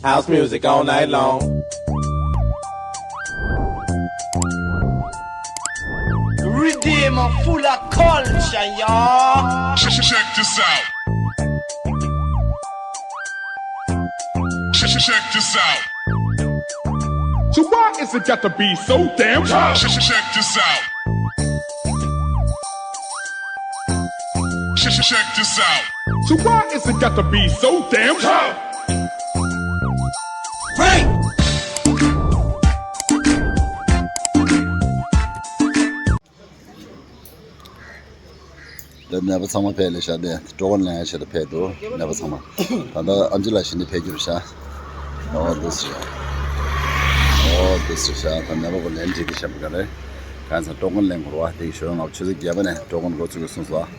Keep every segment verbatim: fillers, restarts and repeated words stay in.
House music all night long. Redeem full of culture, y'all. Check, check this out. Check, check this out. So why is it got to be so damn hard? Check, check this out. Check, check this out. So why is it got to be so damn hard? Frank! དེ་ནད་པ་ཚང་མ་ཕེབས་ལེ་ཤ་དེ་ཀྲོ་ཀོན་ལེན་ཡ་ཆེད་དུ་ཕེབས་འདུག་ནད་པ་ཚང་མ། ད་ལྟ་ཨམ་ཆི་ལགས་ཞིག་ནི་ཕེབས་རྒྱུ་རེད་ཤག་ཨོ་འདུག་ཟེར། ཨོ་འདུག་ཟེར་ཤག་ད་ནད་པ་གོ་ལན་བྲིས་ཏེ་བཤད་པ་ག་རེ། གང་ཟེར་ཀྲོ་ཀོན་ལེན་དགོས་རེད་བ། དེ་གི་ཞོར་ང་ཆུ་ཚོད་བརྒྱད་པ་ནས་ཀྲོ་ཀོན་འགོ་ཚུགས་ཀྱི་གསུངས་སོང་།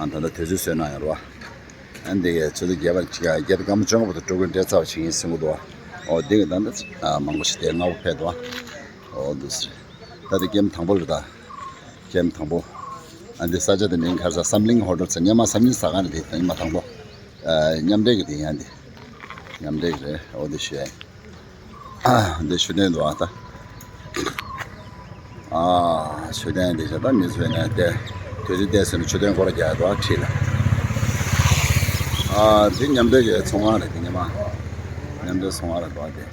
ཨ་ད་ལྟ་དུས་ཚོད་བཟོས་གནང་ཡོད་རེད་བ། ཨ་འདི་གའི་ཆུ་ཚོད་བརྒྱད་པ་ཅིག་ག་བརྒྱད་དང་སྐར་མ་བཅོ་ལྔ་བར་དུ་ཀྲོ་ཀོན་སྤྲད་ཚར་བ་ཞིག་ཡིན་གསུང་གི་འདུག་བ། ཨོ་འདི་གི་ད་ལྟ་ཨ་མང་པོ་ཞིག་དེ་སྔ་པོ་ཕེབས་འདུག་བ། ཨོ་འདུག་ཟེར། ད་དེ་ཀེམ་དང་པོ་རེད་ད། ཀེམ་དང་པོ། ཨ་འདི་ས་ཆ་དེ་མིང་ག་རེ་ཟེར། བསམ་གླིང་ཧོ་ཊེལ་ཟེར། སྔོན་མ་བསམ་གླིང་ཟ་ཁང་རེད་དེ། ད་ཉི་མ་དང་པོ། ཨ་མཉམ་འབྲེལ་གྱི་དེ་ཡང་འདི། མཉམ་འབྲེལ་གྱི་རེད། ཨོ་འདི་ཞུ་ཡ་ཡིན། ཨ་འདི་ཞུ་དོན་འདུག་ཨ་ད། ཨ་ཞུ་དོན་འདི་བྱས་ད་མི་ཚོས་ནས་དེ་དུས་ཚོད་བལྟས་ཟིན་ན་ཆུ་ཚོད་འགོར་རྒྱག་འདུག་ཨ་ཁྲིད་ལ། ཨ་འདི་མཉམ་འབྲེལ་གྱི་ཚོང་ཁང་རེད་དེ། ཉི་མ་མཉམ་འབྲེལ་ཚོང་ཁང་རེད་འདུག་ཨ་དེ།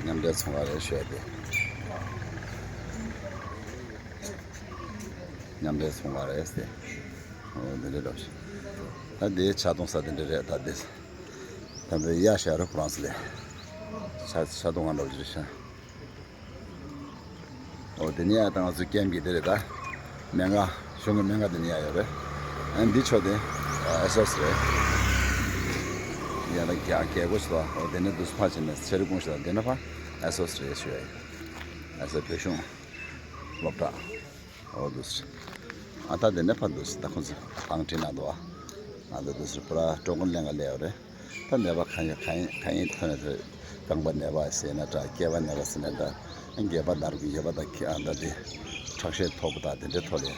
མཉམ་འབྲེལ་ཚོང་ཁང་རེད་ཞུ་ཡ་དེ། མཉམ་འབྲེལ་ཚོང་ཁང་རེད་ཟེར། འོ་འདི་འདྲ་འདྲ་ཞིག་ད་འདི་ཇ་འཐུང་ས་དེ་འདྲ་རེད་ད་འདི། ད་འདི་གཡག་ཞལ་རོ་ཁོ་རང་ཚོ་ལས། ཇ་ཇ་འཐུང་ག་འགྲོ་རྒྱུ་རེད་ཤག་འོ་དེ་ནས་ཡར་ད་ང་ཚོའི་ཀེམ་གྱི་དེ་རེད་ད། སྨན་ཁང་གཞུང་གི་སྨན་ཁང་དེ་ནས་ཡར་ཡོད་རེད། ཨ་འདི་ཕྱོགས་དེ་ཨེ་སོ་སི་རེད། ཡར་ད་རྒྱ་རྒྱལ་སྒོ་ཞིག་འདུག་འོ་དེ་ནས་འདུག་སེ་ཕར་ཕྱིན་ནས་ཚེ་རིང་ཀུང་ཞིག་དང་དེ་ནས་ཕར་ཨེ་སོ་སི་རེད་ཞུ་ཡ་ཡིན། ཨེ་སོ་སི་བོད་གཞུང་སློབ་གྲྭ། ཨོ་འདུག་སེ། ཨ་ད་དེ་ནས་ཕར་འདུག་སེ་ད་ཁོང་ཚོ་ཨང་བྲིས་གནང་འདུག་ཨ། ཨ་ད་འདུག་སེ་པུ་ར་ཀྲོ་ཀོན་ལེན་ག་སླེབས་ཡོད་རེད། ད་ནད་པ་གང་ཡིན་གང་ཡིན་གང་ཡིན་ཐོན་ནས་རེད། རྐང་པ་ནད་པ་ཟེར་ན་འདྲ། སྐེད་པ་ནད་པ་ཟེར་ན་འདྲ། རྒས་པ་ནར་གི་ཡོད་པ་དང་ཁྱི་ཨ་ད་དེ་ཁྲག་ཤེད་མཐོ་པོ་དང་དེ་འདྲའི་ཐོག་ལ་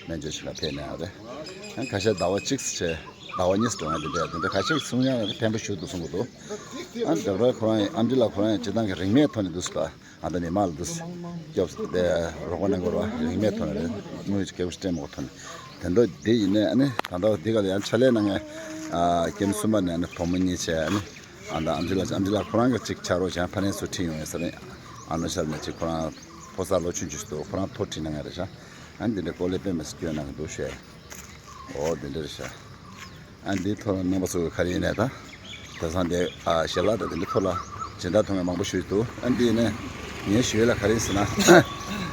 སྨན་བཅོས་བྱེད་ག་ཕེབས་གནང་ཡོད་རེད། ཡང་ཁ་ཤས་ཟླ་བ་གཅིག་ཙམ་བྱས་ཟླ་བ་གཉིས་སུ་འགྲོ་ཡ་དེ་འདྲ་དེ་འདྲ་ཁ་ཤས་གསུང་ཡ་ཕན་པ་ཞུ་འདུག་གསུང་གི་འདུག་ཨ་འདྲ་ར་ཁོ་རང་ཡང་ཨམ་ཆི་ལགས་ཁོ་རང་ཡང་སྤྱིར་བཏང་གི་རིན་མེད་ཐོག་ནས་འདུག་སེ་ད། ཨ་ད་མི་མང་ལ་འདུག་སྐྱོབ་སྟེ་རོགས་པ་གནང་དགོས་རེད་བ། རིན་མེད་ཐོག་ནས་རེད། དངུལ་སྐྱེ་བོ་སྤྲད་མ་དགོས་ཐོག་ནས། དེ་འདྲ་དེ་ཡིན་ནའི་ཨ་ནི་ད་ལྟ་འདི་ག་ལ་ཡང་ཕྱག་ལས་གནང་མཁན་ཨ་ཀེམ་གསུམ་པ་ནས་ཨ་ནི་བུ་མོ་གཉིས་བྱས། ཨ་ནི་ཨ་ད་ཨམ་ཆི་ལགས་ཨམ་ཆི་ལགས་ཁོ་རང་གི་གཅིག་ཕྱག་རོགས་བྱས། ཕ་རན་སུ་ཁྲིད་ཡོང་ཡོད་ས་རེད། ཨ་ནུ་ཤལ་ནས་གཅིག་ཁོ་རང་ཕོ་གསར་ལོ་ཆུང་ཆུང་ཞིག་འདུག་ཁོ་རང་ཐོ་ཁྲིད་གནང་མཁན་རེད་ཤག་ཨ་ནི་འདི་འདྲའི་ཀོ་ལེ་དཔེ་མི་སྲིད་སྐྱོན་གནང་གི་འདུག་ཞེས། ཨོ་དེ་འདྲ་རེད་ཤག་ཨ་འདིའི་ཐོག་ལ་རྣམ་པ་ཚོ་གི་ག་རེ་ཡིན་ནའི་ད། དེང་སང་དེ་ཨ་ཞལ་ལག་དང་དེ་འདྲའི་ཐོག་ལ་སྦྱིན་བདག་ཐོན་མཁན་མང་པོ་ཞིག་འདུག་ཨ་འདི་ཡིན་ནའི་ངས་ཞུ་ཡས་ལ་ག་རེ་ཡིན་ཟེར་ན།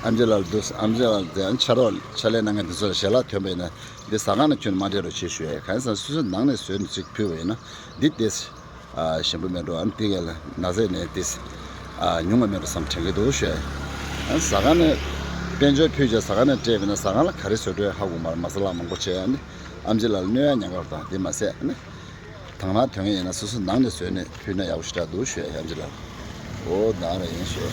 ཨམ་ཆི་ལགས་འདུག་ཨམ་ཆི་ལགས་དེ་ཨ་ཕྱག་རོགས་ཕྱག་ལས་གནང་མཁན་དེ་ཚོ་ལ་ཞལ་ལག་ཐོན་པ་ཡིན་ན་འདི་ཟ་ཁང་ནས་ཁྱོན་ནས་མ་སྤྲད་རོགས་བྱེད་ཞུ་ཡས། ག་རེ་ཟེར་ན་སོ་སོའི་ནང་ནས་བཟོས་ནས་ཅིག་ཕུལ་བ་ཡིན་ན་འདི་དེ། ཨ་ཞིམ་པོ་མེད་འགྲོ། ཨ་ནི་དེ་གས་ལ་ན་ཚས་ནས་དེ་ཨ་ཉུང་བ་མེད་འགྲོ་བསམ་དྲན་གྱི་འདུག་ཞུ་ཡ། ཨ་ཟ་ཁང་ནས་དཔལ་འབྱོར་ཕུལ་བྱས་ཟ་ཁང་ནས་སྤྲད་པ་ཡིན་ན་ཟ་ཁང་ལ་ག་རེ་བཟོ་འདྲ་ཧ་གོ་མ་རེད། མ་ས་ལག་མང་པོ་བྱས། ཨ་ནི་ཨམ་ཆི་ལགས་ལ་གནོད་ཡ་ཉེན་ཁ་རེད། ད་དེ་མ་ཟད་ཨ་ནི་དང་བླངས་ཐོན་མཁན་ཡིན་ན་སོ་སོའི་ནང་ནས་བཟོས་ནས་ཕུལ་ན་ཡག་པོ་ཞེ་དྲག་འདུག་ཞུ་ཡ། ཨམ་ཆི་ལགས། ཨོ་ད་ར་ཡིན་ཞུ་ཡ།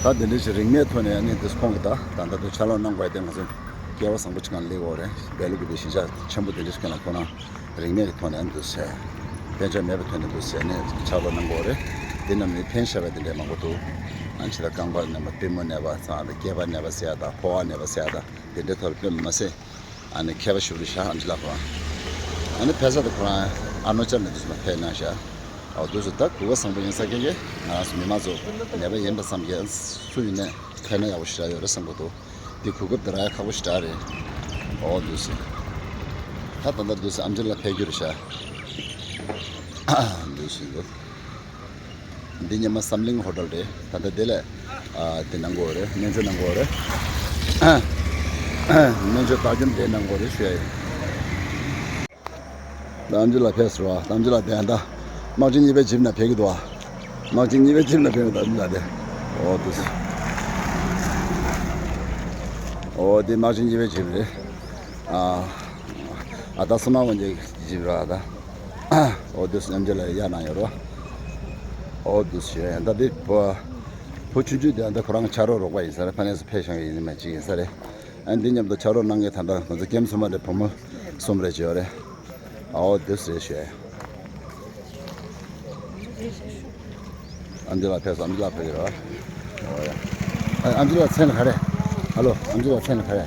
ད་དེ་འདྲ་ཞིག་རིན་མེད་ཐོག་ནས་ཨ་ནི་དེ་ཁོང་གིས་ད་ད་ལྟ་དུ་ཕྱག་ལོག་གནང་དགོས་ཡ་དེ་ང་ཚོ་སྐལ་བ་བཟང་པོ་ཅིག་གང་སླེབས་ཡོད་རེད། སྦེལ་ཀོབ་ཀྱི་ཞིང་ཆ་ཆེན་པོ་དེ་འདྲ་ཞིག་ལ་ཁོ་རང་རིན་མེད་ཀྱི་ཐོག་ནས་ཨ་ནི་འདུག་ཟེར། དཔལ་འབྱོར་མེད་པའི་ཐོག་ནས་འདུག་ཟེར་ནས་ཕྱག་ལོག་གནང་དགོས་རེད། དེ་རྣམས་ནི་ཕན་ཤ་བ་དེ་འདྲས་མང་པོ་འདུག་ཨ་ནི་ཕྱི་ལ་རྐང་པ་ནད་པ་པུས་མོ་ནད་པ་ཚང་དང་སྐེད་པ་ནད་པ་ཟེར་ཡ་དང་ཕོ་བ་ནད་པ་ཟེར་ཡ་དང་དེ་འདྲའི་ཐོག་ལ་དཔེ་མ་ཟད། ཨ་ནི་མཁས་པ་ཞིག་རེད་ཤག་ཨམ་ཆི་ལགས་ཁོ་རང་། ཨ་ནི་ཕེབས་ས་དེ་ཁོ་རང་ཨ་རུ་ན་ཅལ་ནས་འདུག་ཟེར་ཕེབས་གནང་ཤག་ཨོ་འདུག་ཟེར། ད་གོ་སྐབས་བཟང་པོ་ཡིན་ས་ཁེ་ཁེ་ང་རང་ཚོ་མི་མང་ཚོ་ནད་པ་ཡིན་པ་ཙམ་གྱིས་སུ་ཡིན་ནའི་ཕེབས་ན་ཡག་པོ་ཞེ་དྲག་ཡོད་རེད་བསམ་གྱི་འདུག་འདི་གོ་སྐབས་འདི་རག་ཡ་ཁག་པོ་ཞེ་དྲག་རེད། ཨོ་འདུག་ཟེར། ད་ད་ལྟ་འདུག་ཟེར་ཨམ་ཆི་ལགས་ཕེབས་རྒྱུ་རེད་ཤག་འདུག་ཟེར་འདུག་འདི་ཉི་མ་བསམ་གླིང་ཧོ་ཊེལ་རེད། ད་ལྟ་དེ་ལས་ཨ་དེ་གནང་དགོས་རེད། སྨན་བཅོས་གནང་དགོས་རེད། སྨན་བཅོས་བདག་སྐྱོང་དེ་གནང་དགོས་རེད་ཞུ་ཡ་ཡིན། ད་ཨམ་ཆི་ལགས་ཕེབས་སོང་བ། ཨམ་ཆི་ལགས་དེ་ད་དམག་སྤྱི་གཉིས་པའི་ཇིབ་ནང་ཕེབས་ཀྱི་འདུག་བ། དམག་སྤྱི་གཉིས་པའི་ཇིབ་ནང་ཕེབས་ཀྱི་འདུག་ཨམ་ཆི་ལགས་དེ། ཨོ་དུ་སི། ཨོ་དེ་དམག་སྤྱི་གཉིས་པའི་ཇིབ་རེད། ཨ་ཨ་ད་སོ་མ་ཝན་གྱི་ཇིབ་ར་ད། ཨོ་དུ་སི། ཨམ་ཆི་ལགས་ཡར་གནང་ཡོད་རོ། ཨོ་དུ་སི། ད་དེ་བུ་བུ་ཆུང་ཆུང་དེ་ད་ཁོ་རང་ཆ་རོགས་རོགས་པ་ཡིན་ས་རེད། ཕ་ནས་སུ་ཕེབས་བཞག་ཡིན་མ་ཅིག་ཡིན་ས་རེད། ཨ་འདི་མཉམ་དུ་ཕྱག་རོགས་གནང་མཁན་ད་ལྟ་ང་ཚོ་ཀེམ་གསུམ་པ་འདྲ་བུ་མོ་གསུམ་རེ་བྱས་ཡོད་རེད། ཨའོ་དེ་ཟེར་ཞེས། ཨམ་ཆི་ལགས་ཕེབས་སོང་། ཨམ་ཆི་ལགས་ཕེབས་ཀྱི་རེད་པ། ཨོ་ཡ། ཨ་ཨམ་ཆི་ལགས་མཚན་ལ་ག་རེ། ཧ་ལོ། ཨམ་ཆི་ལགས་མཚན་ལ་ག་རེ།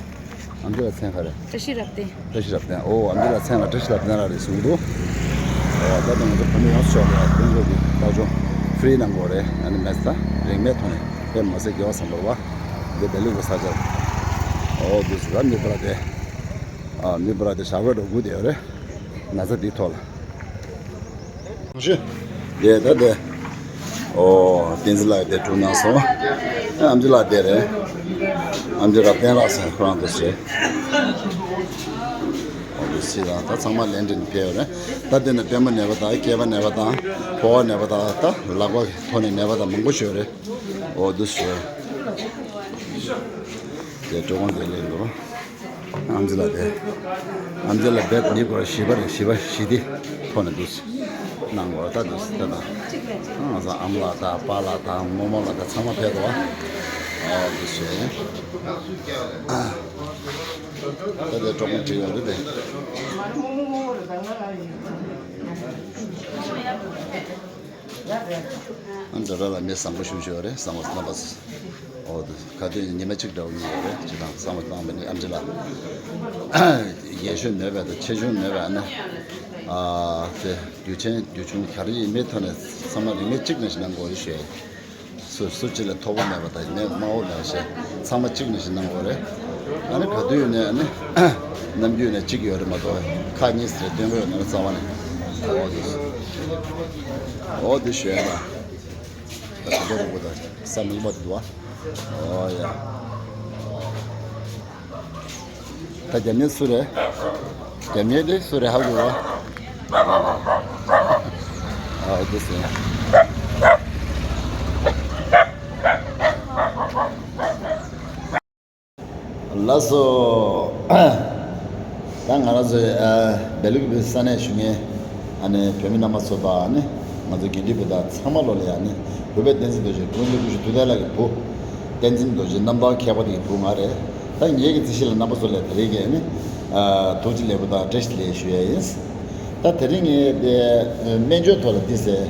ཨམ་ཆི་ལགས་མཚན་ག་རེ། བཀྲ་ཤིས་རབ་བརྟན། བཀྲ་ཤིས་རབ་བརྟན། ཨོ་ཨམ་ཆི་ལགས་མཚན་ལ་བཀྲ་ཤིས་རབ་བརྟན་ལགས་རེད་གསུངས་འདུག་ཨོ་ད་དུང་ང་ཚོ་བོད་མི་ཡོངས་སུ་ཕྱོགས་ལ་དེ་ཚོ་གི་ལྟ་སྐྱོང་ཧྥི་རི་གནང་གི་ཡོད་རེད། ཨ་ནི་མེད་ད་རིན་མེད་ཐོག་ནས་དཔེ་མ་སྲིད་སྐལ་བ་བཟང་པོ་རེད་པ། འདི་བལ་ལུགས་ཀྱི་ས་ཆ་རེད། ཨོ་འདི་སུ་ར་མི་འབོར་དེ། ཨ་མི་འབོར་དེ་ཞྭ་གོས་འདྲ་བོ་སྒུག་བསྡད་ཡོད་རེད། ན་ཚ་འདིའི་ཐོག་ལ། ཞུ། དེ་ད་དེ། ཨོ་བསྟན་འཛིན་ལགས་དེ་དྲུང་གནང་སོང་། ཨ་ཨམ་ཆི་ལགས་དེ་རེད། ཨམ་ཆི་རབ་བརྟན་ལགས་ཟེར་ཁོ་རང་དེ་རེད། ཨོ་དེ་སི་དང་ད་ཚང་མ་ལན་འདྲེན་ཕེབས་ཡོད་རེད། ད་དེ་ནས་པད་མ་ནད་པ་དང་སྐེད་པ་ནད་པ་དང་ཕོ་བ་ནད་པ་དང་ད་ལག་པ་ཐོག་ནས་ནད་པ་དང་མང་པོ་ཞིག་ཡོད་རེད། ཨོ་དེ་སི་རེད། དེ་སྤྲོ་ཁང་དེ་ལས་འགྲོ། ཨམ་ཆི་ལགས་དེ། ཨམ་ཆི་ལགས་བེད་མི་སྐོར་བཞི་པ་རེད། བཞི་པ་བཞི་དེ་ཐོག་ནས་འདུག་སེ་གནང་དགོས་ད་འདུག་སེ་ད་ད། ང་ཚོ་ཨ་མ་ལགས་དང་པཱ་ལགས་དང་རྨོ་མོ་ལགས་དང་ཚང་མ་ཕེབས་འདུག་བ། ཨོ་འདུག་སེ། ད་དེ་གྲོགས་མོ་བྲིས་ཡོད་རེད་དེ། ཨ་འདྲ་ར་ལ་མི་བཟང་པོ་ཞུ་ཞུ་རེད་བཟང་པོ་རྣམ་པ། ཨོ་དེ་ག་དུས་ཉི་མ་གཅིག་འདྲ་བོ་ཡིན་ཡོད་རེད་ཅི་དང་བཟང་པོ་བཏང་བ་ནི་ཨམ་ཆི་ལགས། རྒན་གཞོན་མེད་པ་དང་ཆེ་ཆུང་མེད་པ་ཨ་ནི། ཨ་དེ་རྒྱུ་ཆེན་རྒྱུ་ཆུང་ག་རེ་ཡིན་མིན་ཐོག་ནས་ཚང་མ་རིན་མེད་གཅིག་ནས་ཞིག་གནང་དགོས་རེད་ཞུ། སུ་སུ་གཅིག་ལ་མཐོ་པོ་མེད་པ་དང་ཡིན་ནའི་དམའ་བོ་མེད་པ་ཞེས་ཚང་མ་གཅིག་ནས་ཞིག་གནང་དགོས་རེད། ཨ་ནི་ག་དུས་ཡིན་ནའི་ཨ་ནི་ནམ་རྒྱུན་ནས་གཅིག་ཡོད་རེད་མ་གཏོགས་ཁག་གཉིས་ཟེར་སྟོན་གི་ཡོད་ན་རྩ་བ་ནས། ཨོ་དེ་ཨོ་དེ་ཞུ་ཡ་ལ། ད་དེ་འདྲ་རུ་གོ་ད་ས་མིག་མ་དུ་བ། ཨོ་ཡ། ད་རྒྱ་མི་སུ་རེད། རྒྱ་མི་དེ་སུ་རེད་ཧ་གོ་བ། ཨོ་དེ་སུ། ལགས་སོ། ད་ང་རང་ཚོའི་ཨ་བལ་ཡུལ་གྱི་ས་གནས་བཞུགས་མཁན་ཨ་ནི་བོད་མི་རྣམ་པ་ཚོ་དང་ཨ་ནི་ང་ཚོ་དགེ་འདུན་པ་དང་ཚང་མ་ལོ་ལ་ཡ་ནི་བོད་པའི་བསྟན་འཛིན་རྡོ་རྗེ་ཀུན་མཁྱེན་སྐུ་ཞབས་དུས་དར་ལགས་ཀྱི་བུ། བསྟན་འཛིན་རྡོ་རྗེ་རྣམ་ཐར་མཁས་པ་དེ་གི་བུ་ང་རེད། ད་ངེད་ཀྱི་རྩིས་གཞི་ལ་རྣམ་པ་ཚོ་ལ་དེ་རིང་གི་ཨ་ནི་ཨ་ཐུགས་རྗེ་ལེགས་འབུལ་དང་བཀྲ་ཤིས་བདེ་ལེགས་ཞུ་ཡ་ཡིན། ད་དེ་རིང་ངས་དེ་སྨན་བཅོས་ཐོག་ལ་འདི་ཟེར་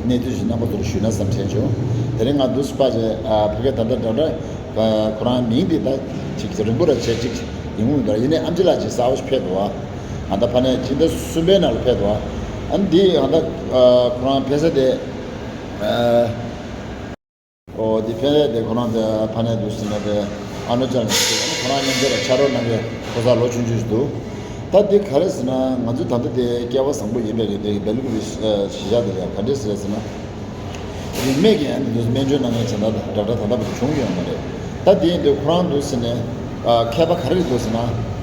གནས་ཚུལ་ཞིག་རྣམ་པ་ཚོར་ཞུས་ན་བསམ་དྲན་བྱུང་། དེ་རིང་ང་འདུག་སེ་ཕར་བྱས་ཨ་ཕ་གིར་ད་ལྟ་འདྲ་འདྲ་ཁོ་རང་མིང་འདི་ད་ཅིག་རིང་པོ་ར་བྱས་ཅིག་ཡིན་འོང་འདྲ། ཡིན་ནའི་ཨམ་ཆི་ལགས་ཅིག་གསར་པ་ཞིག་ཕེབས་འདུག་བ། ཨ་ད་ཕ་ནས་སྤྱི་ཟླ་གསུམ་པའི་ནང་ལ་ཕེབས་འདུག་བ། ཨ་འདི་ཨ་ད་ཁོ་རང་ཕེབས་ས་དེ་ཨ། ཨོ་དེ་ཕན་རེད་དེ་ཁོ་རང་དེ་ཕ་ནས་འདུག་ཟེར་ན་དེ་ཨ་ནུ་ཅག་ལ་ཁོ་རང་མཉམ་དུ་ལ་ཕྱག་རོགས་གནང་མཁན་ཕོ་གསར་ལོ་ཆུང་ཆུང་ཞིག་འདུག་ད་དེ་ག་རེ་ཟེར་ན་ང་ཚོས་ད་ལྟ་དེ་སྐལ་བ་བཟང་པོ་ཡིན་པའི་གི་དེ་བལ་ཡུལ་གྱི་གཞིས་ཆགས་དེ་ལ་ག་འདྲས་ཟེར་ཟེར་ན། རིན་མེད་ཀྱི་ཨ་ནི་འདུག་སྨན་བཅོས་གནང་མཁན་བྱས་ན་ད་ད་ད་ད་བར་དུ་བྱུང་ཡོད་མ་རེད། ད་དེ་ཡིན་དུས་ཁོ་རང་འདུག་ཟེར་ནས་མཁས་པ་ག་རེ་རེད་འདུག་ཟེར་ན་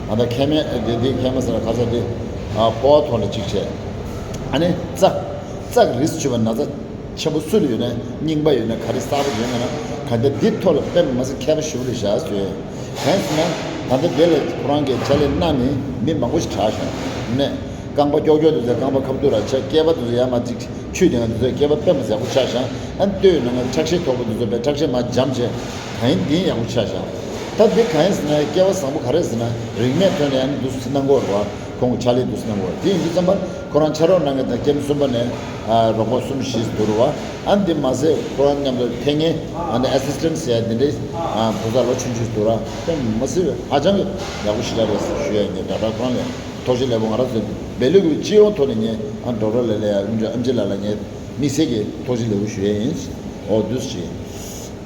ང་ད་མཁལ་མའི་དེ་དེ་མཁལ་མ་ཟེར་ན་ག་ཚོད་དེ་ཕོ་བ་ཐོག་ལ་གཅིག་བྱས་ཨ་ནི་རྩ་རྩ་གི་རིས་བྱུང་བའི་ན་ཚ། ཆེན་པོ་སུ་ལ་ཡོད་ན་རྙིང་པ་ཡོད་ན་ག་རེ་གསར་པ་ཡོད་ན་ག་འདྲ་འདི་ཐོག་ལ་དཔེ་མ་སྲིད་མཁས་པ་ཞེ་པོ་རེད་བཞག་ཟེར། གང་ཟེར་ན་ད་ལྟ་དེ་ལ་ཁོ་རང་གིས་ཕྱག་ལས་གནང་ནས་མི་མང་པོ་ཞིག་དྲག་བཞག་ནས་རྐང་པ་ཀྱོག་ཀྱོག་དུ་ཚོས་རྐང་པ་ཁ་བསྡུ་ར་ཆ་སྐེད་པ་དུ་ཚོས་ཡར་མར་ཅིག་ཆུད་དེ་ང་དུ་ཚོས་སྐེད་པ་དཔེ་མ་སྲིད་ཡག་པོ་ཆགས་བཞག་ཨ་ལྟོས་ཡོད་ན་ང་ཁྲག་ཤེད་མཐོ་པོ་དུ་ཚོས་པའི་ཁྲག་ཤེད་མར་འཇམ་བྱས་གང་ཡིན་འདི་ཡག་པོ་ཆགས་བཞག་ད་འདི་གང་ཡིན་ཟེར་ན་སྐལ་བ་བཟང་པོ་ག་རེ་ཟེར་ན་རིན་མེད་ཐོག་ནས་ཨ་ནི་འདུག་སེ་གནང་གི་ཡོད་རེད་བ། ཁོང་གི་ཕྱག་ལས་འདུག་སེ་གནང་གི་ཡོད་རེད། དེ་ཡིན་དུས་ཙམ་པ་ཁོ་རང་ཕྱག་རོགས་གནང་མཁན་དང་ཀེམ་གསུམ་པ་ནས་ཨ་རོགས་པ་གསུམ་བཞི་འདུག་རེད་བ། ཨ་འདི་མ་ཟད་ཁོ་རང་མཉམ་དུ་འཐེན་མཁན་ཨ་ནི་ཨེ་སི་སི་ཊེན་ཊི་ཟེར་ཡ་འདི་འདྲའི་ཨ་ཕོ་གསར་ལོ་ཆུང་ཆུང་འདུག་ར་དེ་མ་ཟད་ཧ་ཅང་གི་ཡག་པོ་ཞེ་དྲག་རེད་ཞུ་ཡ་ཡིན། ད་ལྟ་ཁོ་རང་ལ་ཐུགས་རྗེ་ལེགས་པོ། ང་རང་ཚོ་བལ་ཡུལ་གྱི་སྤྱི་ཡོངས་ཐོག་ནས་ངས་ཨ་ཌོག་ཊར་ལགས་ལ་ཡ་ཨམ་ཆི་ལགས་ལ་ངས་དམིགས་བསལ་གྱི་ཐུགས་རྗེ་ལེགས་པོ་ཞུ་ཡ་ཡིན། ཨོ་འདུག་སེ་བྱས།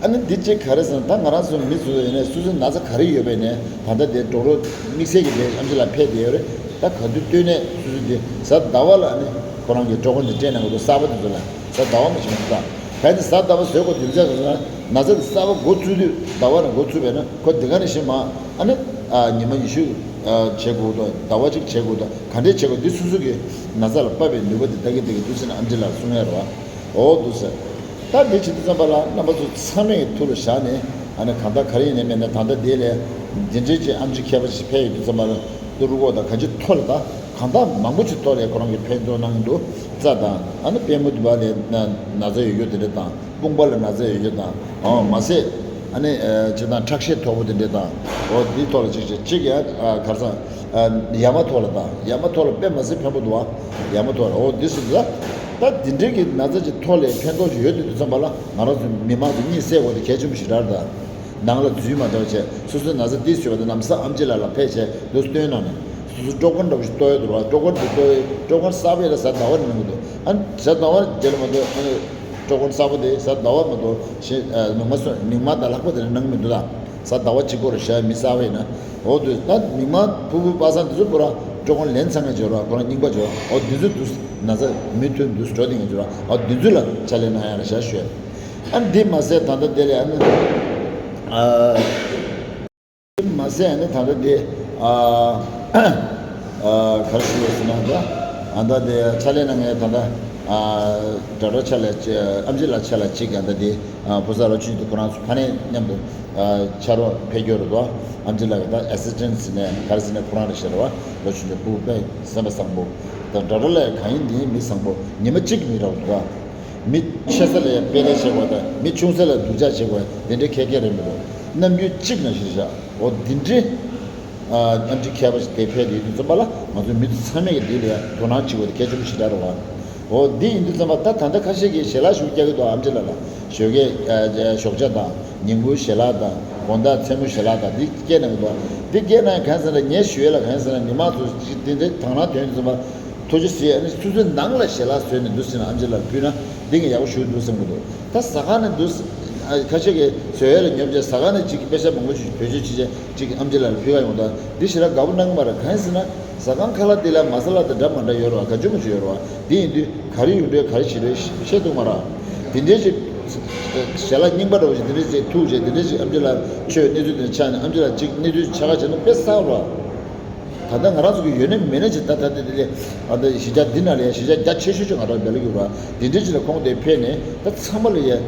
ཨ་ནི་འདི་གཅིག་ག་རེ་ཟེར་ན་ད་ང་རང་ཚོ་མི་ཚོ་ཡིན་ནའི་སོ་སོའི་ན་ཚ་ག་རེ་ཡོད་པ་ཡིན་ནའི་ད་ལྟ་དེ་ཌོག་ཊར་དམིགས་བསལ་གྱི་དེ་ཨམ་ཆི་ལགས་ཕེབས་བསྡད་ཡོད་རེད། ད་ག་དུས་ལྟོས་ནས་སོ་སོ་དེ་གཟའ་ཟླ་བ་ལ་ཨ་ནི་ཁོ་རང་གི་ཌོག་ཊར་འདི་སྤྲད་གནང་གི་འདུག་གསར་པ་དེ་ཚོ་ལ་གཟའ་ཟླ་བ་མ་ཞིག་མ་ཚ་ག་ནི་གཟའ་ཟླ་བ་བཟོས་དགོས་དུས་ཚོད་ཟེར་ན་ན་ཚ་དེ་གསར་པ་འགོ་བཙུགས་དུས་ཟླ་བ་ནས་འགོ་བཙུགས་པས་ན་ཁོ་དེ་ག་ནས་ཤི་མ་ཨ་ནི་ཉི་མ་ཉི་ཤུ་བྱེད་དགོས་དང་ཟླ་བ་གཅིག་བྱེད་དགོས་དང་ག་འདྲས་བྱེད་དགོས་འདི་སོ་སོ་གི་ན་ཚ་ལ་དཔག་པའི་ནུས་པ་དེ་ད་གི་ད་གི་འདུག་ཟེར་ན་ཨམ་ཆི་ལགས་གསུང་ཡ་རེད་བ། འོ་འདུག་ཟེར། ད་འདི་བྱེད་དུས་ཙམ་པ་ལ་རྣམ་པ་ཚོ་ཚང་མས་ཐུགས་ལ་བཞག་ནས་ཨ་ནི་གང་ལྟར་ག་རེ་ཡིན་ནའི་མེད་ན་ད་ལྟ་འདི་ལས་འདི་འདྲའི་ཅིག་ཨམ་ཆི་མཁས་པ་ཞིག་ཕེབས་ཡོང་དུས་ཙམ་པ་ལ་ཏུ་རུ་ཀོ་དང་ག་ཅི་ཐོག་ལ་ད་གང་ལྟར་མང་པོ་ཅིག་ཐོག་ལ་ཁོ་རང་གིས་ཕན་ཐོགས་གནང་གི་འདུག་རྩ་དང་ཨ་ནི་པུས་མོ་དུ་བ་ལས་ན་ན་ཚ་ཡོད་ཡོད་དེ་འདྲ་དང་དཔུང་པ་ལ་ན་ཚ་ཡོད་ཡོད་དང་ཨ་མ་ཟད། ཨ་ནི་ཨ་སྤྱིར་བཏང་ཁྲག་ཤེད་མཐོ་པོ་དེ་འདྲས་དང་། འོ་འདིའི་ཐོག་ལ་གཅིག་བྱས། གཅིག་ཡང་ཨ་གར་སང་ཨ་ཡ་མ་ཐོག་ལ་དང་། ཡ་མ་ཐོག་ལ་དཔེ་མ་སྲིད་ཕན་པོ་འདུག་བ། ཡ་མ་ཐོག་ལ། འོ་འདི་སྲིད་ལ། ད་འདི་འདྲས་ཀྱི་ན་ཚ་ཅིག་ཐོག་ལ་ཕན་ཐོགས་ཅིག་ཡོད་དུས་དུས་ཙམ་པ་ལ། ང་རང་ཚོ་མི་མང་ཚོ་གཉིད་སད་དགོས་དེ་གལ་ཆེན་པོ་ཞིག་རེད་ད། ནང་ལ་འཛུལ་མ་འདྲ་བྱས། སོ་སོའི་ན་ཚ་འདི་ཤོད་པ་དེ་ལམ་སང་ཨམ་ཆི་ལགས་ལ་ཕེབས་བྱས་འདུག་སྟོན་གནང་ནས། སོ་སོ་སྤྲོ་གར་འདྲ་བོ་ཞིག་གཏོང་ཡ་འདུག་བ། སྤྲོ་གར་འདི་གཏོང་ཡ། སྤྲོ་གར་གསར་པ་ལ་གཟའ་ཟླ་བ་ནས་གནང་གི་འདུག་ཨ་གཟའ་ཟླ་བ་རྗེས་ལ་མ་གཏོགས། ཨ་ནི་སྤྲོ་གར་གསར་པ་དེ་གཟའ་ཟླ་བ་མ་གཏོགས་ཤེས། ཨ་མིག་དམར་སོང་། མིག་དམར་དང་ལྷག་པ་དེ་ནས་གནང་མི་འདུག་ད། གཟའ་ཟླ་བ་གཅིག་པོ་རེད་ཤག་མི་གསར་པ་ཡིན་ན། འོ་དུས་ད་མིག་དམར་ཕུར་བུ་པ་སངས་འདི་ཚོ་པུ་ར་སྤྲོ་གར་ལེན་ཚར་མཁན་བྱོས་ར། ཁོ་རང་རྙིང་པ་བྱོས་ར། འོ་འདི་ཚོ་འདུག་ན་ཚ་མུ་མཐུད་འདུག་འགྲོ་བསྡད་མཁན་བྱོས་ར། འོ་འདི་ཚོ་ལ་ཕྱག་ལས་གནང་ཡ་རེད་ཤག་ཞུ། ཨ་འདི་མ་ཟད་ད་ལྟ་དེ་ལས་ཨ་ནི་ཨ། མ་ཟད་ཨ་ནི་ད་ལྟ་འདི་ཨ་ཨ་ག་རེ་ཞུ་དགོས་ཟེར་ན། ད་ཨ་ད་འདི་ཕྱག་ལས་གནང་མཁན་ད་ལྟ་ཨ་ཌོག་ཊར་ཆ་ལ་ཨམ་ཆི་ལགས་ཆ་ལ་གཅིག་ཨ་ད་འདི་ཨ་ཕོ་གསར་རོ་ཆུང་དེ་ཁོ་རང་ཚོ་ཕ་ནས་མཉམ་དུ་ཨ་ཕྱག་རོགས་ཕེབས་རྒྱུ་རེད་དོ། ཨམ་ཆི་ལགས་ཀྱི་ད་ཨེ་སི་སི་ཊེན་ཊི་ཟེར་ནས་ག་རེ་ཟེར་ནས་ཁོ་རང་རེད་ཤག་རེད་བ། རོ་ཆུང་དེ་ཕྲུ་གུ་དཔེ་སེམས་པ་བཟང་པོ། ད་ཌོག་ཊར་ལགས་གང་ཡིན་འདི་མི་བཟང་པོ། ཉི་མ་གཅིག་མི་རག་འདུག་ག་མི་ཆེ་ས་ལ་ཡང་དཔེ་ལེན་བྱེད་དགོས་དང་། མི་ཆུང་ས་ལ་སྡུག་ཅག་བྱེད་དགོས་དེ་འདྲའི་ཁེ་ཁེ་རེད་མི་འདུག་རྣམ་འགྱུར་གཅིག་ནང་བཞིན་བཞག་འོ་འདི་འདྲའི་ཨ་རྣམ་འགྱུར་མཁས་པ་ཞིག་དེ་ཕེབས་དུས་དུས་ཙམ་པ་ལ། ང་ཚོ་མི་ཚོ་ཚང་མས་ཀྱི་འདི་ལ་ཡང་དོ་སྣང་བྱེད་དགོས་དེ་གལ་ཆེན་པོ་ཞེ་དྲག་རེད་བ། འོ་འདི་ཡིན་དུས་ཙམ་པ་ད་ད་ལྟ་ཁ་ཤས་ཀྱིས་ཞལ་ལག་ཞུ་རྒྱག་གི་འདུག་ཨམ་ཆི་ལགས་ལ་ཞོགས་ཀས་ཨ་ཞོགས་ཇ་དང་། ཉིན་གུང་ཞལ་ལག་དང་། དགོང་དག་མཚན་མོ་ཞལ་ལག་དང་། འདི་སྐད་གནང་གི་འདུག་འདི་སྐད་གནང་གང་ཟེར་ན། ངས་ཞུ་ཡས་ལ་གང་ཟེར་ན། མི་མང་ཚོ་ཅིག་དེ་འདྲའི་དང་བླངས་དོན་དུ་ཙམ་པ། ཐུགས་རྗེ་ཆེ། ཨ་ནི་སོ་སོའི་ནང་ལ་ཞལ་ལག་བཟོས་ནས་འདུག་ཟེར་ན། ཨམ་ཆི་ལགས་ལ་ཕུལ་ན་འདི་ངས་ཡག་པོ་ཞུ་འདུག་བསམ་གྱི་འདུག་ད་ཟ་ཁང་ནས་འདུག་ཨ་ཁ་ཤས་ཀྱིས་བཟོ་ཡས་ལ་ཉོབ་བྱས། ཟ་ཁང་ནས་ཅིག་པེ་ཤ་མང་པོ་ཞིག་བེད་སྤྱོད་བྱེད་བྱས་ཅིག་ཨམ་ཆི་ལགས་ལ་ཕུལ་ག་ཡོང་། ད་འདི་ཞེ་དྲག་དགའ་པོ་གནང་གི་མ་རེད། གང་ཡིན་ཟེར་ན། ཟ་ཁང་ཁ་ལག་འདི་ལ་མ་ས་ལ་དང་འདྲ་མ་འདྲ་ཡོད་རེད་བ། ག་ཅུ་མ་ཅུ་ཡོད་རེད་བ། འདི་ཡིན་དུས་ག་རེ་ཡོད་འགྲོ་ག་རེ་བྱེད་འགྲོ་ཤེས་ཐུབ་མ་རེད། དེ་འདྲའི་ཅིག་ཞལ་ལག་རྙིང་པ་འདྲ་བོ་ཞིག་དེ་འདྲའི་ཅིག་ཐུག་བྱས། དེ་འདྲའི་ཅིག་ཨམ་ཆི་ལགས་ཆོས་གནས་ཚུལ་དེ་འདྲ་ཆགས་ནས། ཨམ་ཆི་ལགས་ཅིག་གནས་ཚུལ་ཆ་ག་བྱས་ན་དཔེ་གསར་བ། ད་ལྟ་ང་རང་ཚོ་གི་ཡོད་ན་མེད་ན་ཅིག་ད་ད་ལྟ་དེ་ལས་ཨ་ད་གཞིས་ཆགས་འདི་ནང་ལ་ཡང་གཞིས་ཆགས་རྒྱ་ཆེ་ཤོས་ཅིག་ང་རང་སྦེལ་ཀོབ་ར། དེ་འདྲའི་ཅིག་ལ་ཁོང་དེ་ཕེབས་ནས་ད་ཚང་མ་ལ་ཡང་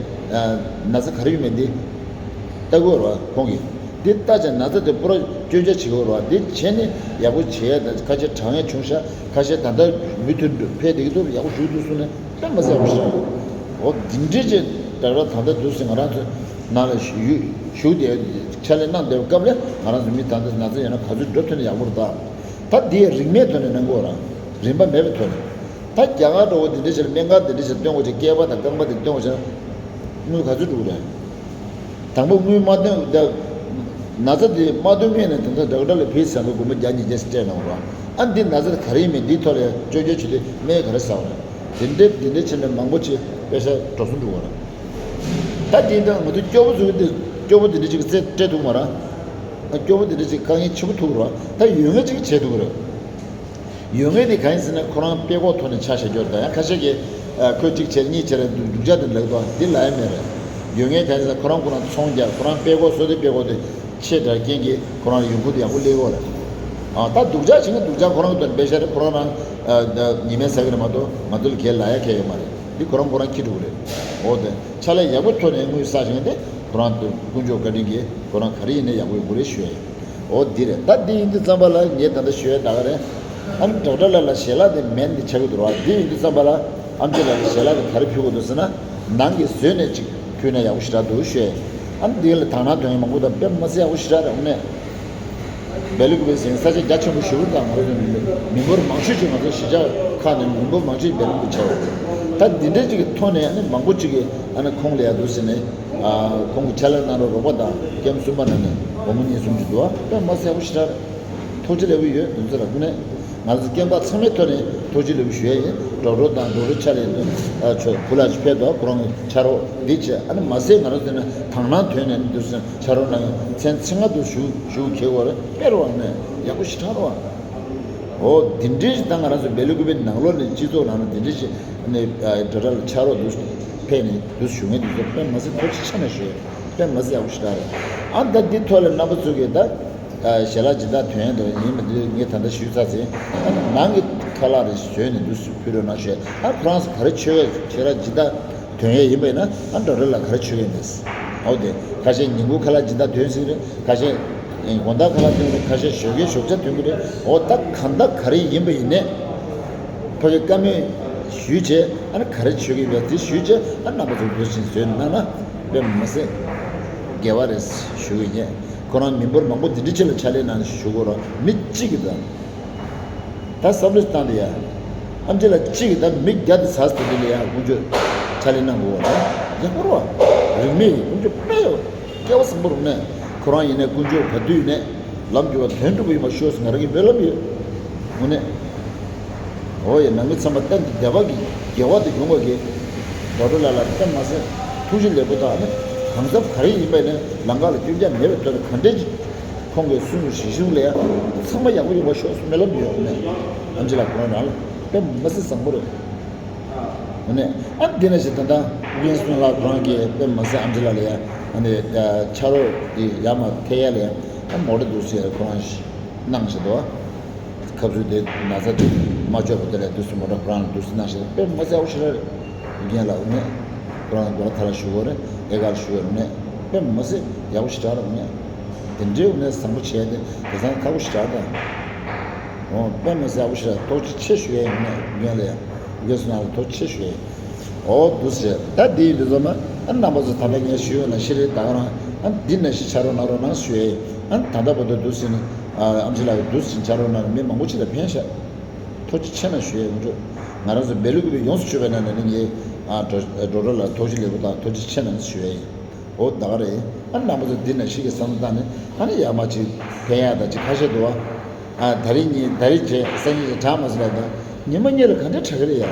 ན་ཚ་ག་རེ་ཡོད་མེད་འདི་ལྟ་དགོས་ར། ཁོང་གིས་འདི་ལྟ་བྱས་ན་ཚ་དེ་པུ་ར་སྐྱོན་ཆ་བྱེད་དགོས་ར། འདི་བྱས་ནས་ཡག་པོ་བྱེད་ཡ། ད་ཁ་ཤས་དྲག་ཡ་བྱུང་ཤག་ཁ་ཤས་ད་ལྟ་མུ་མཐུད་ཕེབས་བསྡད་ཀྱི་འདུག་ཡག་པོ་ཞུ་འདུག་གསུངས་ནས། དཔེ་མ་སྲིད་ཡག་པོ་ཞིག་རེད། འོ་འདི་འདྲའི་ཅིག་ད་ལྟ་ད་ལྟ་འདུག་སེ་ང་རང་ཚོ་ནང་ལ་བཞུགས་བཞུགས་བསྡད། ཕྱག་ལས་གནང་བསྡད་པའི་སྐབས་ལ་ང་རང་ཚོ་མི་ད་ལྟ་ན་ཚ་ཡོད་ན་ག་ཚོད་འགྲོ་ཐུབ་ན་ཡག་པོ་རེད་ད། ད་འདི་ཡང་རིན་མེད་ཐོག་ནས་གནང་དགོས་ར། རིན་པ་མེད་པའི་ཐོག་ནས། ད་རྒྱ་གར་འདྲ་བོ་འདི་འདྲའི་ཅིག་ལ་སྨན་ཁང་འདི་འདྲའི་ཅིག་ལ་སྟོན་དགོས་ཅིག་སྐེད་པ་དང་རྐང་པ་འདི་སྟོན་དགོས་ཅིག་ན་དངུལ་ག་ཚོད་འགྲོ་གི་རེད། དང་པོ་དངུལ་མ་བཏོན་ད། ན་ཚ་དེ་མ་བཏོན་སྔོན་ནས་དེ་འདྲ་ཌོག་ཊར་ལ་ཕུལ་ཟེར་ན་སྒོར་མོ་བརྒྱ་ཉིས་བརྒྱ་ཞིག་སྤྲད་གནང་བ་རེད། ཨ་འདི་ན་ཚ་དེ་ག་རེ་ཡིན་མིན་འདིའི་ཐོག་ལ་སྐྱོན་བརྗོད་བྱེད་དུས་སྨན་ག་རེ་ཟ་བ་རེད། དེ་འདྲའི་དེ་འདྲའི་ཕྱིན་ནས་མང་པོ་ཅིག་པེ་ཤ་འགྲོ་སོང་འགྲོ་བ་རེད། ད་དེ་འདྲ་ང་ཚོ་སྐྱོ་པོ་ཚོ་གི་དེ་སྐྱོ་པོ་དེ་འདྲ་ཅིག་རྩེད་སྤྲད་ཐུབ་མ་རེད། ཨ་སྐྱོ་པོ་དེ་འདྲ་ཅིག་དཀའ་ངལ་ཆེ་པོ་ཐུག་རེད། ད་ཡོད་མཁན་ཅིག་བྱེད་ཐུབ་རེད། ཡོད་མཁན་དེ་གང་ཡིན་ཟེར་ན། ཁོ་རང་སྤྲད་སྐོར་ཐོག་ནས་ཆ་བཞག་རྒྱུ་རེད། ད་ཡང་ཁ་ཤས་ཀྱིས་ཨ་ཁོས་གཅིག་བྱས་གཉིས་བྱས་ར་སྡུག་ཅག་དེ་ལབ་འདུག་འདི་ལབ་ཡ་མེད་རེད། ཡོད་མཁན་གང་ཡིན་ཟེར་ན། ཁོ་རང་ཁོ་རང་ཚོང་རྒྱག་ཁོ་རང་སྤྲད་སྐོར་བཟོ་དེ་སྤྲད་སྐོར་དེ་ཆེ་དྲགས་རྐྱེན་གྱིས་ཁོ་རང་ཡོང་ཁུངས་དེ་ཡག་པོ་སླེབས་ཡོད་རེད། ཨ་ད་སྡུག་ཅག་བྱེད་མཁན་སྡུག་ཅག་ཁོ་རང་གི་དོན་པེ་ཤ་རེད། ཁོ་རང་རང་ཨ་ད་ཉི་མའི་ཟ་གི་རེད་མ་གཏོགས་ང་ཚོ་ལ་གའི་ལབ་ཡ་གང་ཡང་ཡོད་མ་རེད། འདི་ཁོ་རང་ཁོ་རང་ཁྱི་ཕྲུག་རེད། འོ་དེ་ཕྱག་ལས་ཡག་པོ་ཐོག་ནས་དངུལ་བསགས་བྱེད་མཁན་དེ། ཁོ་རང་དུ་དཀོན་མཆོག་བཀའ་དྲིན་གྱིས་ཁོ་རང་ག་རེ་ཡིན་ནའི་ཡག་པོ་ཡོང་གི་རེད་ཞུ་ཡ་ཡིན། འོ་འདི་རེད། ད་འདི་ཡིན་དུས་ཙམ་པ་ལ་ངས་ད་ལྟ་ཞུ་ཡ་ད་ག་རེད། ཨ་ནི་ཌོག་ཊར་ལགས་ལ་ཞལ་ལག་དེ་མེད་འདི་ཆགས་ཀྱི་འདུག་ར། འདི་ཡིན་དུས་ཙམ་པ་ལ་ཨམ་ཆི་ལགས་ལ་ཞལ་ལག་དེ་ག་རེ་ཕུལ་དགོས་འདུག་ཟེར་ན། ནང་གི་བཟོས་ནས་ཅིག་ཕུལ་ན་ཡག་པོ་ཞེ་དྲག་འདུག་ཞུ་ཡ་ཡིན། ཨ་ནི་འདི་ལ་དང་བླངས་དོན་ཡོད་མང་པོ་དང་དཔེ་མ་སྲིད་ཡག་པོ་ཞེ་དྲག་རེད། དངོས་གནས། སྦེལ་ཀོབ་ཟེར་ས་ཆ་རྒྱ་ཆེན་པོ་ཞེ་པོ་དང་། ང་ཚོ་མི་འབོར་མང་ཤོས་ཅིག་ང་ཚོ་གཞིས་ཆགས་ཁག་ནས་མི་འབོར་མང་ཤོས་སྦེལ་ཀོབ་ཆགས་ཡོད་རེད། ད་འདི་འདྲའི་ཅིག་གི་ཐོག་ནས་ཨ་ནི་མང་པོ་ཅིག་གིས་ཨ་ནི་ཁོང་ལ་ཡ་འདུག་ཟེར་ནས། ཨ་ཁོང་གི་ཕྱག་ལས་གནང་རོགས་རོགས་པ་དང་ཀེམ་གསུམ་པ་ནང་ནས་སྒོར་མོ་གཉིས་གསུམ་ཅིག་འདུག་ཨ། དཔེ་མ་སྲིད་ཡག་པོ་ཞེ་དྲག་རེད། ཐུགས་རྗེ་ལེགས་པོ་ཡོད། དེ་ཚོ་ལ་དངོས་གནས་ང་ཚོ་སྐྱེངས་པ་ཚང་མའི་ཐོག་ནས་ཐུགས་རྗེ་ལེགས་པོ་ཞུ་ཡ་ཡིན། ཌོག་ཊར་དང་ཌོག་ཊར་ཕྱག་ལས་ཨ་ཆོས་བུ་ལ་ཅིག་ཕེབས་འདུག་ཁོ་རང་གི་ཕྱག་རོགས་འདི་བྱས། ཨ་ནི་མ་ཟད་ང་རང་ཚོ་ནས་དང་བླངས་དོན་ནས་འདུག་ཟེར། ཕྱག་རོགས་གནང་མཁན་མཚན་ཚིག་ལྔ་དུ་ཞུ་ཞུ་གལ་བར་དཔེ་རུ་བ་ནས་ཡག་པོ་ཞེ་དྲག་རུ་བ། འོ་འདི་འདྲའི་ཞིག་ད་ང་རང་ཚོ་སྦེལ་ཀོབ་པའི་ནང་ལོགས་ནས་སྤྱི་ཚོགས་ནང་ལ་འདི་འདྲའི་ཞིག་ནས་ཌོག་ཊར་ལ་ཕྱག་རོགས་འདུག་ཕེབས་ནས་འདུག་ཞུ་མཁན་འདི་ཚོ་དཔེ་མ་སྲིད་ཐུགས་རྗེ་ཆེ་ནས་ཞུ་ཡ། དཔེ་མ་སྲིད་ཡག་པོ་ཞེ་དྲག་རེད། ཨ་ད་འདི་ཐོག་ལ་རྣམ་པ་ཚོ་གིས་ད་ཨ་ཞལ་ལག་སྦྱིན་བདག་དོན་དུ་ཡིན་མི་འདུག་ངས་ད་ལྟ་ཞུས་ཚར་ཟིན། ཨ་ནང་གི་ཁ་ལག་རེ་བཟོས་ནས་འདུག་ཕུལ་རོགས་གནང་ཞུ་ཡ། ཨ་ཁོ་རང་ཚོ་ག་རེ་མཆོད་ཡ། ཞལ་ལག་སྦྱིན་བདག་དོན་ཡས་ཡིན་པ་ཡིན་ན། ཨ་ཌོག་ཊར་ལགས་ག་རེ་མཆོད་ཡས་མེད། འོ་དེ་ཁ་ཤས་ཉིན་གུང་ཁ་ལག་སྦྱིན་བདག་དོན་ཟིན་རེད། ཁ་ཤས་དགོང་དག་ཁ་ལག་དོན་རེད། ཁ་ཤས་ཞོགས་ཀའི་ཞོགས་ཇ་དོན་གི་རེད། འོ་ད་གང་ལྟར་ག་རེ་ཡིན་པ་ཡིན་ནའི་ཕ་གི་བཀའ་མོལ་ཞུས་བྱས། ཨ་ནི་ག་རེ་མཆོད་ཀྱི་ཡོད་པ་དེ་ཞུས་བྱས། ཨ་རྣམ་པ་ཚོ་འདུག་ཕྱིན་བཟོས་གནང་ན་དཔེ་མ་སྲིད་ དགེ་བ་རེད་ཞུ་གི་ཡིན། ཁོ་རང་མི་འབོར་མང་པོ་འདི་འདྲ་ཅིག་ལ་ཕྱག་ལས་གནང་ནས་ཞུ་དགོས་ར། མི་གཅིག་གིས་ད་ད་བསམ་བློ་བཏང་དེ་ཡ། ཨམ་ཆི་ལགས་གཅིག་གིས་ད་མི་བརྒྱ་དང་ཚ་ཟེར་དེ་ལ་ཡ་དཀོན་མཆོག་ཕྱག་ལས་གནང་དགོས་ར། ཡག་པོ་ར། རིང་མིན་དཀོན་མཆོག་དཔེ་སྐལ་བ་བཟང་པོ་རུ་གནས། ཁོ་རང་ཡིན་ནའི་དཀོན་མཆོག་ག་དུས་ཡིན་ནའི་ལམ་འགྱུར་བ་དོན་འགྲུབ་པ་ཡིན་པ་ཤོག་ཟེར་ང་རང་གི་སྨོན་ལམ་ཡོད། དངོས་གནས། འོ་ཡ། ནང་མི་ཚང་མ་གཏན་དུ་བདེ་བ་གི་དགེ་བ་དེ་ཡོང་བ་གི་ཌོག་ཊར་ལགས་ལ་དཔེ་མ་ཟད་ཐུགས་རྗེ་ལེགས་པོ་དང་ནི། གང་ཟབ་ག་རེ་ཡིན་པ་ནི་ལམ་ཁ་ལ་སྐྱོན་ཆ་མེད་པའི་ཐོག་ནས་ག་འདྲས་ཀྱི་ཁོང་གིས་གསུངས་གཞི་གཞུང་ལ་ཡང་ཚང་མ་ཡག་པོ་ཡོང་བ་ཤོག་སྨོན་ལམ་ཡོད་ནས། ཨམ་ཆི་ལགས་ཁོ་རང་རང་ལ་དཔེ་མ་ཟད་བཟང་པོ་རེད། འོ་ནས་ཨ་འདི་ན་ཞིག་ད་ལྟ་དབུ་རྒྱན་བསོད་ནམས་ལགས་ཁོ་རང་གིས་དཔེ་མ་ཟད་ཨམ་ཆི་ལགས་ལ་ཡང་ཨ་ནི་ཕྱག་རོགས་དེ་ཡར་མར་ཐེ་ཡ་ལ་ཡང་ཨ་མོ་ཊ་འདུག་ཟེར་ཁོ་རང་གནང་བཞིན་འདུག་ཁབ་ཚུལ་དེ་ན་ཚ་དེ་མ་བཅོས་པ་དེ་ལས་དུས་སུ་མོ་ཊ་ཁོ་རང་ལ་དུས་སུ་གནང་ཞིག་དཔེ་མ་ཟད་ཨོ་ཤི་ར་རེད། རྒན་ལགས་ནས་ཁོ་རང་སྒོ་ལ་ཐ་ལ་ཞུ་བ་རེད། ཨེ་གར་ཞུ་བ་རེད་ནས་དཔེ་མ་ཟད་ཡག་པོ་ཞིག་དྲག་རེད་ནས། དེ་འདྲའི་ནས་བཟང་པོ་བྱས་ཏེ་དེ་ཚང་ཁག་པོ་ཞིག་དྲག་དང་། འོ་དཔེ་མ་ཟད་ཨོ་ཤི་ར་ཐུགས་རྗེ་ཆེ་ཞུ་ཡས་ཡིན་ནས་རྒན་ལ་ཡང་རྒན་སུ་ན་ལ་ཐུགས་རྗེ་ཆེ་ཞུ་ཡས། འོ་འདུག་ཟེར། ད་འདི་ཡིན་དུས་ཙམ་ན་ཨ་རྣམ་པ་ཚོ་ད་ལྟ་ངས་ཞུས་ཡོད་ན་ཤེས་རེད། ད་ག་རང་ཨ་འདི་ནང་བཞིན་ཕྱག་རོགས་གནང་རོགས་གནང་ཞུ་ཡས། ཨ་ད་ལྟ་བར་དུ་འདུག་ཟེར་ནས་ཨ་ཨམ་ཆི་ལགས་འདུག་ཟེར་ཕྱག་རོགས་གནང་མི་མང་པོ་ཅིག་ལ་ཕན་ཤག་ཐུགས་རྗེ་ཆེ་གནང་ཞུ་ཡས་ཡོང་ཆོག་ང་རང་ཚོ་སྦེལ་ཀོབ་ཡོངས་སུ་ཆོད་པའི་ནང་ནས་ནི་ངས་ཨ་ཌོ་ཌོག་ཊར་ལགས་ཐུགས་རྗེ་ལེགས་པོ་དང་ཐུགས་རྗེ་ཆེ་གནང་ཞུ་ཡས་ཡིན། འོ་ད་ག་རེད། ཨ་རྣམ་པ་ཚོ་འདི་ནང་བཞིན་གྱི་བསམ་བློ་བཏང་ནས་ཨ་ནི་ཡར་མར་ཅིག་ཕན་ཡག་དང་ཅིག་ཁ་ཤས་འདུག་བ། ཨ་ད་རེས་གཉིས་ད་རེས་བྱས་སང་ཉིན་ཅིག་དྲག་མ་སོང་ལ་ད་ཉི་མ་གཉིས་ལ་ག་འདྲ་དྲག་གི་རེད་ཡ།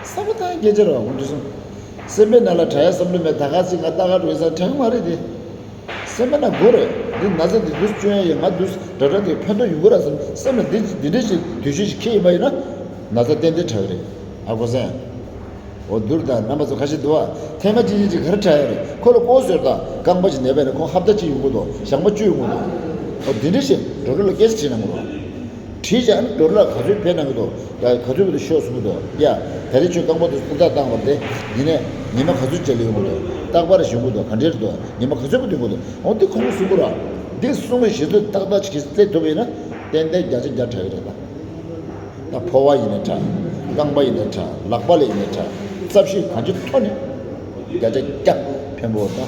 བསམ་བློ་བཏང་སྐད་ཆ་རེད་བ་ཁོང་ཚོ་གསུམ། སེམས་པའི་ནང་ལ་དྲག་ཡ་བསམ་བློ་མེད། ད་ག་ཅིག་ང་ལྟ་ག་འགྲོ་ཡ་ས་དྲག་མ་རེད་དེ། སེམས་པ་ན་དགོས་རེད། འདི་ན་ཚ་འདི་འདུག་སྐྱོན་ཡ་ཡིན། ང་འདུག་ཌོག་ཊར་འདི་ཕན་ཐོགས་ཡོང་གི་ར་བསམ་སེམས་ལ་འདི་འདི་འདྲ་ཞིག་དུས་ཚོད་ཞིག་འཁེལ་ཡིན་པ་ཡིན་ན་ན་ཚ་ཏན་ཏན་དྲག་གི་རེད། ཨ་གོ་སོང་། འོ་འདུག་ད་རྣམ་པ་ཚོ་ཁ་ཤས་འདུག་བ། ཐེངས་མ་གཅིག་གཉིས་ཅིག་ག་རེ་དྲག་ཡོད་རེད། ཁོ་ལ་ལྐོག་ཟེར་དང་རྐང་པ་ཅིག་ན་བས་ན་ཁོང་ཧབ་ཏ་གཅིག་ཡོང་གི་འདུག་ཞག་མ་བཅུ་ཡོང་གི་འདུག་འོ་འདི་འདྲ་ཞིག་ཌོག་ཊར་ལ་སྐད་ཆ་དྲིས་གནང་གི་འདུག་དྲིས་བྱས་ཨ་ནི་ཌོག་ཊར་ལགས་ག་ཚོད་ཕན་གནང་གི་འདུག་ཡ་ག་ཚོད་ཀྱི་ཤོག་གསུང་གི་འདུག་ཡ་ད་རེས་ཁྱོད་རྐང་པ་དེ་སྐུ་ཐག་བཏང་བ་དེ་ཡིན་ནས་ཉི་མ་ག་ཚོད་ཅིག་ལ་ཡོང་གི་འདུག་རྟག་པར་ཡོང་གི་འདུག་ག་འདྲས་འདུག་ཉི་མ་ག་ཚོད་ཀྱི་སྡོད་གི་འདུག་འོ་འདི་ཁོང་གིས་གསུང་གི་ར། འདི་གསུང་གི་ཞེ་ཚོད་ཏག་ཏག་ཅིག་སླེབས་ཐུབ་པ་ཡིན་ན་ཏན་ཏན་བརྒྱ་ཆ་བརྒྱ་དྲག་གི་རེད་ད། ད་ཕོ་བ་ཡིན་ནའི་འདྲ། རྐང་པ་ཡིན་ནའི་འདྲ། ལག་པ་ལ་ཡིན་ནའི་འདྲ། རྩ་བཤད་གང་ཅིའི་ཐོག་ནས་བརྒྱ་ཆ་བརྒྱ་ཕན་པོ་ད།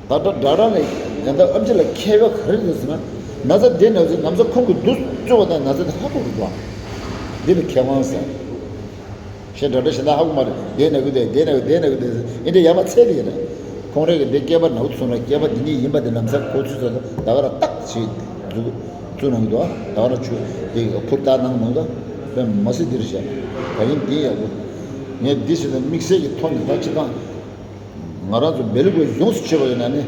ད་ལྟ་ཌོག་ཊར་ལ་ཡང་ད་ཨམ་ཆི་ལ་མཁས་པ་ག་རེ་རེད་ཟེར་ན། ན་ཚ་དེ་ན་ཚ་ན་ཚ་ཁོང་གིས་འདུག་བཙུགས་པ་དང་ན་ཚ་དེ་ཧ་གོ་གི་འདུག་འདི་ལ་མཁས་དབང་ཟེར། གཞན་ཌོག་ཊར་གཞན་དག་ཧ་གོ་མ་རེད། དེ་ན་གི་དེ་དེ་ན་གི་དེ་ན་གི་དེ་ཨེ་འདྲ་ཡར་མར་འཚོལ་དེ་ཡིན་ན། ཁོང་རང་གིས་འདི་སྐེད་པ་ན་གི་ཚུགས་ན་སྐེད་པ་འདི་གཉིས་ཡིན་པ་དེ་ལམ་སང་གོ་ཚུལ་ཚོད་ད་ག་རང་ཏག་ཅིག་འཛུགས་བཙུགས་གནང་གི་འདུག་ད་ག་རང་ཆུ་དེ་ཕུར་བཏགས་གནང་གནང་འདུག་དཔེ་མ་སྲིད་འདི་རེད་ཤག་ད་ཡིན་འདི་ཡག་པོ། ངས་འདི་བྱས་ན་དམིགས་བསལ་གྱི་ཐོག་ནས་ད་སྤྱི་བཏང་ང་རང་ཚོ་སྦེལ་ཀོབ་ཡོངས་སུ་ཆོད་པ་ཡིན་ན་ནི།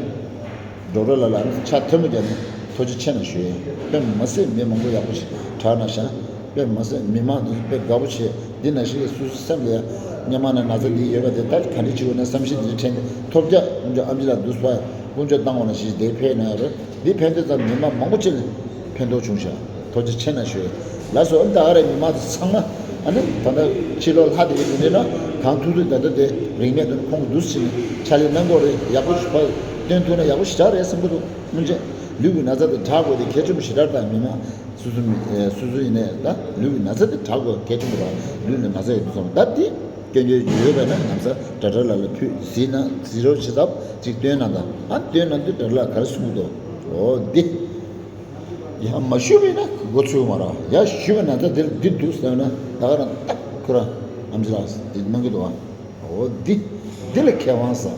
ཌོག་ཊར་ལགས་ལ་ནི་ཕྱག་ཐལ་མོ་བརྒྱབ་ནས་ཐུགས་རྗེ་ཆེ་གནང་ཞུ་ཡས། དཔེ་མ་སྲིད་མི་མང་པོ་ཡག་པོ་ཞིག་དྲག་གནང་ཤག་དཔེ་མ་སྲིད་མི་མང་འདི་ཚོ་དཔེ་དགའ་པོ་བྱས། འདི་ནང་བཞིན་གྱི་སོ་སོའི་སེམས་ལ་ཡང་སྔོན་མ་ནས་ན་ཚ་འདི་ཡོད་པ་དེ་ད་ག་འདྲ་བྱེད་དགོས་ན་བསམ་གཞིག་འདི་འདྲ་དྲན་ཏེ་ཐོབ་རྒྱ་ཀུན་སྤྱོད་ཨམ་ཆི་ལགས་འདུག་སེ་སྐུ་མཆོད་བཏང་བ་ནང་བཞིན་དེ་ཕེབས་གནང་ཡོད་རེད། འདི་ཕན་ཐོགས་ཙམ་མི་མང་མང་པོ་ཅིག་ལ་ཕན་ཐོགས་བྱུང་ཤག་ཐུགས་རྗེ་ཆེ་གནང་ཞུ། ལགས་སོ། ད་ག་རེ་མི་མང་དེ་ཚང་མ་ཨ་ནི་ད་ལྟ་ཕྱི་ལོགས་ལྷག་བསྡད་ཀྱི་འདུག་ན་གང་ཐུབ་ཐུབ་ད་ལྟ་དེ་རིན་མེད་དུ་ཁོང་གི་འདུག་སེ་བྱས་ནས་ཕྱག་ལས་གནང་དགོས་རེད། ཡག་པོ་ཞིག་ཕར་སྟོན་ཐུབ་ན་ཡག་པོ་ཞེ་དྲག་རེད་བསམ་གྱི་འདུག་སྔོན་ཆད་ལུས་ཀྱི་ན་ཚ་དེ་དྲག་དགོས་དེ་གལ་ཆེན་པོ་ཞེ་དྲག་དང་མི་མང་སོ་སོ་མི་སོ་སོ་ཡིན་ནའི་ད་ལུས་ཀྱི་ན་ཚ་དེ་དྲག་དགོས་གལ་ཆེན་པོ་རེད། ལུས་ལ་ན་ཚ་ཡོད་དུས་ཙམ་ད་འདི་སྐྱོན་བརྗོད་ཡོད་པ་ན་ལམ་སང་ཌོག་ཊར་ལགས་ལ་ཕུལ་གཟིགས་ན་གཟིགས་རོགས་བྱེད་ཐབས་ཅིག་སྟོན་གནང་དང་། ཨ་སྟོན་གནང་དུས་ཌོག་ཊར་ལགས་ག་རེ་གསུང་གི་འདུག་འོ་འདི། ཡང་མ་ཞུས་པས་ན་མགོ་ཚོས་མ་ར། ཡང་ཞུས་པས་ན་ད་འདིར་འདི་འདུག་ཟེར་ན་ད་ག་རང་ཏག་ཁོ་རང་ཨམ་ཆི་ལགས་འདི་གནང་གི་འདུག་ཨ། འོ་འདི་འདི་ལ་མཁས་དབང་ཟེར།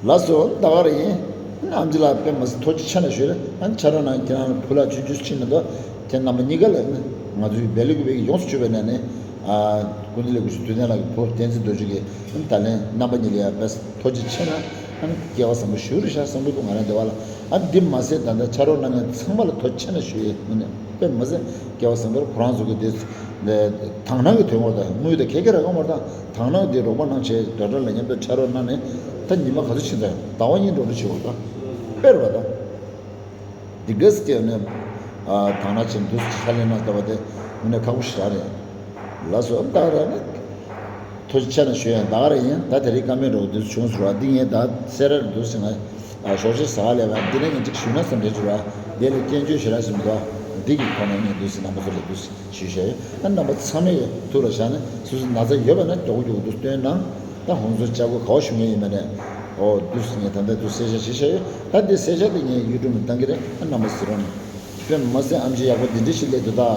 ལགས་སོ། ད་ག་རང་ཡིན། ཨམ་ཆི་ལགས་དཔེ་མ་སྲིད་ཐུགས་རྗེ་ཆེ་གནང་ཞུས་རེད། ཨ་ཕྱག་རོགས་གནང་། ཁྱེད་རང་བུ་ལགས་ཆུང་ཆུང་ཕྱིན་ན་འདུག་ཁྱེད་རྣམ་པ་གཉིས་ཀ་ལ་ནི་ང་ཚོའི་སྦེལ་ཀོབ་ཡོངས་སུ་ཆོད་པའི་ནང་ནས་ཨ་ཀུན་གཟིགས་ལས་འགུལ་ཞུ་དུས་ཚོད་ལ་བུ་བསྟན་འཛིན་རྡོ་རྗེ་གིས་ད་ལན་རྣམ་པ་གཉིས་ལ་ཡ་དཔེ་ཐུགས་རྗེ་ཆེ་གནང་། ཨ་ནི་སྐལ་བ་བཟང་པོ་ཞུ་རེ་ཤག་བསམ་གྱི་འདུག་ང་རང་འདི་བ་ལ། ཨ་འདི་མ་ཟད་ད་ལྟ་ཕྱག་རོགས་གནང་མཁན་ཚང་མ་ལ་ཐུགས་རྗེ་ཆེ་གནང་ཞུ་ཡས། དངོས་གནས་དཔེ་མ་ཟད་སྐལ་བ་བཟང་པོར་ཁོ་རང་ཚོ་གི་འདི་དང་སྣང་གི་དོན་དག་དང་དངུལ་དང་ཁེ་ཁེ་ར་གང་མ་དང་དང་སྣང་འདི་རོགས་པ་གནང་བྱས་ཌོག་ཊར་ལ་མཉམ་དུ་ཕྱག་རོགས་གནང་ནས་ད་ཉི་མ་ག་ཚོད་ཕྱིན་ཙང་ཟླ་བ་གཉིས་འགྲོ་འགྲོ་བྱེད་དགོས་ད་དཔེར་བ་དང་། འདི་གས་ཀྱི་ནས་དང་ན་ཆེན་དུ་ཕྱག་ལས་གནང་ལྟ་བ་དེ་དངོས་གནས་ཁག་པོ་ཞིག་རེད། ལགས་སོ། ད་ར་ནི་ཐུགས་རྗེ་ཆེ་གནང་ཞུ་ཡ། ད་ག་རེ་ཡིན། ད་དེ་རིང་བཀའ་མོལ་འདྲ་བོ་འདི་ཚོ་བྱུང་ཟེར་བ་འདི་ངས་ད་སེ་ར་རུ་འདུག་ཟེར་ང་ཞོགས་ཇ་ཟ་ག་སླེབས་པ་འདི་ནས་ངས་ཅིག་ཞུས་ན་བསམ་རེད་ཟེར་བ་འདི་ལ་སྐྱོན་བརྗོད་ཞེ་དྲག་ཟེར་མི་འདུག་འདི་གི་ཐོག་ནས་ངས་འདུག་ཟེར་རྣམ་པ་ཚོ་ལ་འདུག་ཟེར་ཞུས་བཞག་ཡོད། ད་རྣམ་པ་ཚང་མས་ཐུགས་ལ་བཞག་ནས་སོ་སོ་ན་ཚ་ཡོད་པ་ན་མགྱོགས་པོ་མགྱོགས་པོ་འདུག་སྟོན་གནང་། ད་ཧོན་སུར་ལྕགས་སྒོ་ག་བ་ཞུ་མཁན་ཡིན་པ་ནས། ཨོ་འདུག་སེ་ངས་ད་ལྟ་འདུག་གསལ་བཤད་བྱེད་བྱ་ཡོད། ད་འདི་གསལ་བཤད་དེ་ངས་ཡུ་ཊུབ་ནས་བཏང་གི་རེད། ཨ་རྣམ་པ་གཟིགས་རོགས་གནང་། དཔེ་མ་སྲིད་ཨེམ་ཆི་ཡག་པོ་འདི་འདྲ་ཞིག་སླེབས་འདུག་ད།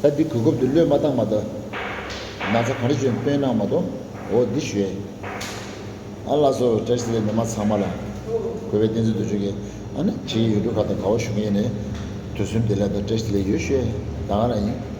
ད་འདི་གོ་སྐབས་འདི་བློས་མ་བཏང་མ་གཏོགས། ན་ཚ་ག་འདྲ་བྱུང་སྟོན་གནང་མ་གཏོགས། ཨོ་འདི་ཞུ་ཡས། ཨ་ལགས་སོ། བཀྲ་ཤིས་བདེ་ལེགས། མི་མང་ཚང་མ་ལ། གུས་པས་བསྟན་འཛིན་དོན་གྲུབ་ཀྱིས་ཨ་ནི་ཕྱིའི་ཡུལ་གྲུ་ཁག་དང་ག་བ་བཞུགས་མཁན་ཡིན་ནའི་དུས་གསུམ་བདེ་ལེགས་དང་བཀྲ་ཤིས་བདེ་ལེགས་ཡོད་ཞུ་ཡས་ད་ག་རང་ཡིན།